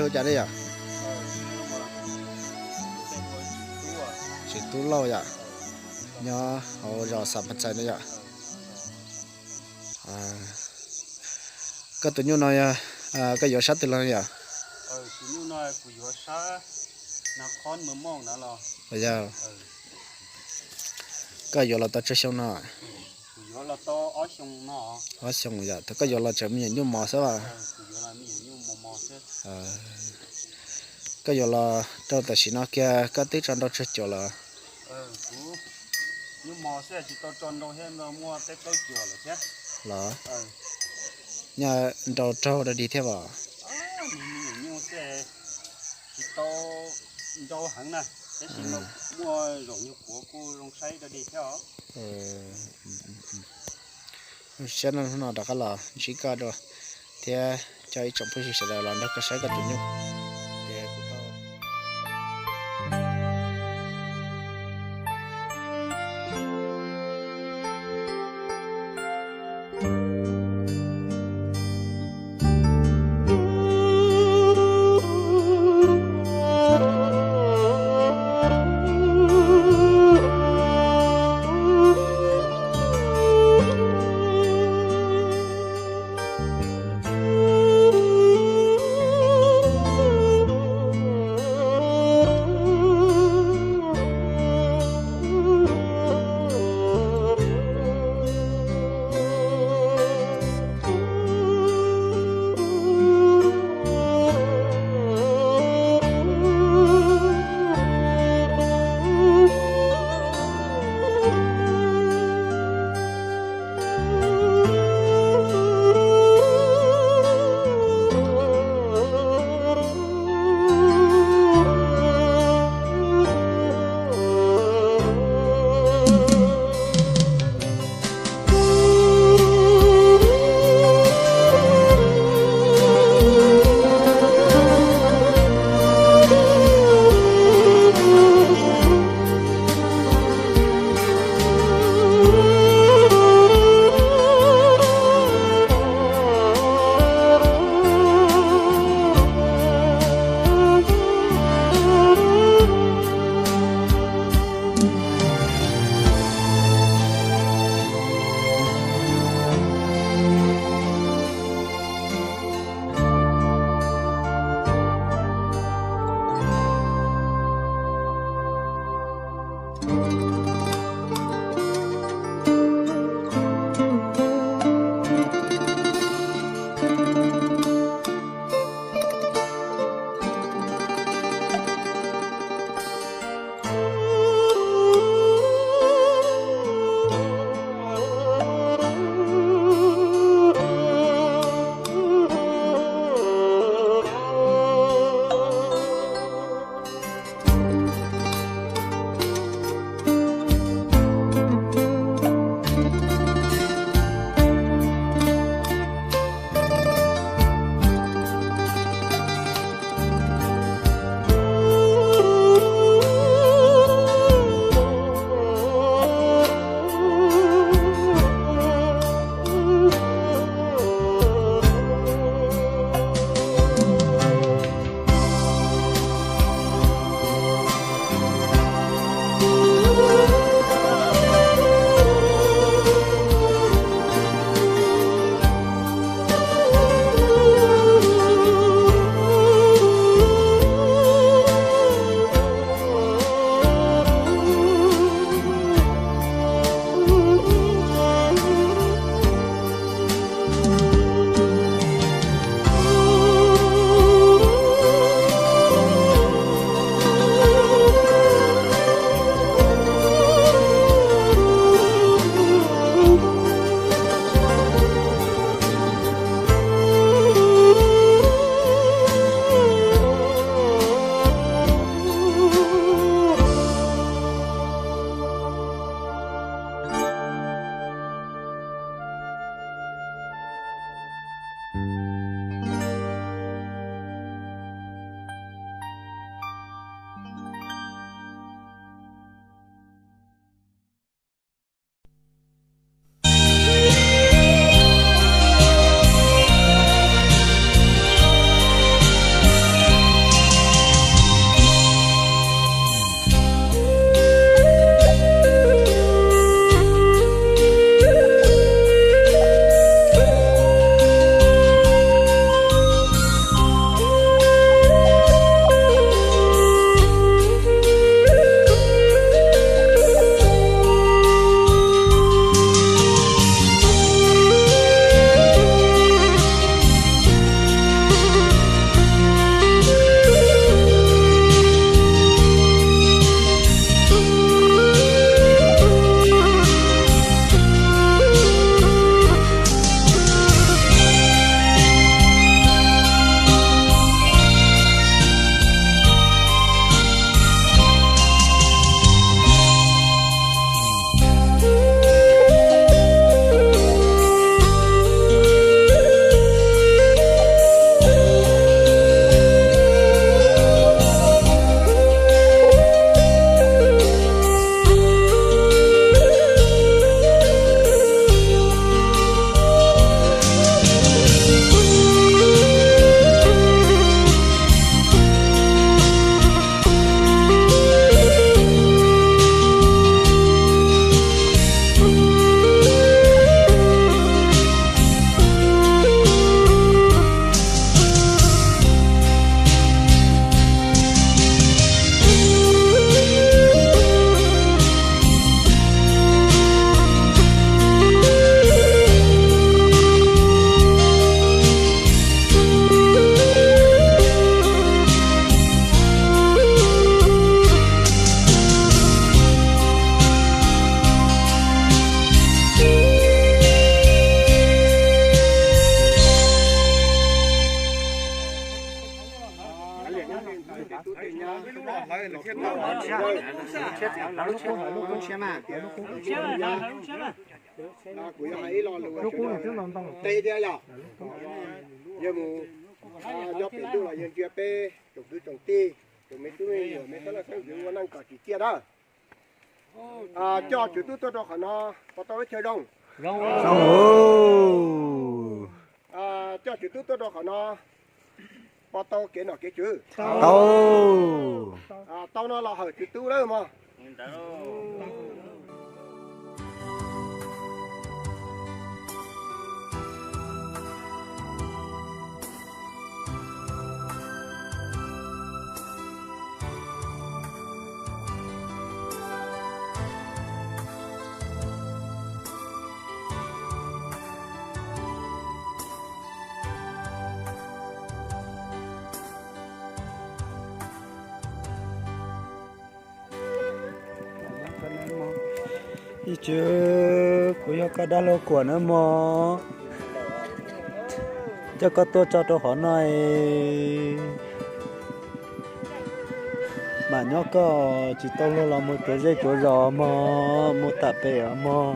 Hu cas ne yom? Txiv Tub Lauj yom, nyob hauv zos Xam Pha Txais no yom. Koj tus nyuj no, koj yuav sab twg los yom? Yog, koj yuav los tau tsawg xyoo no? Ob xyoo yom, thaum koj yuav los tseem me nyuam nyuj mos xwb as. Koj yuav los rau tam sim no kiag koj twb tso nrau tsawg cuam los? Los, nyob nrau raug dog dig thiab os. Tsis tau nrau heev na, tab sis muaj zaum nyuag puav kuj zoo saib dog dig thiab os. Siab no hnub no rov qab los ntsib koj dua thiab coj ib tsoom phooj ywg sawv daws los nrog koj saib koj tus nyuj. Ces kuv tau Kuv yog hais ib lo lus teb thiab yog, yog mus nyob pem ntuj los yog ntsia peb tsoom kwv tsoom tij, tsoom me tub me nyuam, me xeeb leej xeeb ntxwv ua neej kom tsim txiaj na. Coj Tswv Tub tuaj rau qhov no, puas tau ib chaw zoo? Coj Tswv Tub tuaj rau qhov no, puas tau kev nom kev tswv? Tau. Tau no los hawm Tswv Tub lawm mog. Ib tsoom, kuv yog koj dab laug Kuam na mog, coj koj tuaj tso rau qhov no es mam nyob koj tsis tau luag los mus cuav zej cuav zos mog, mus tam pem os mog.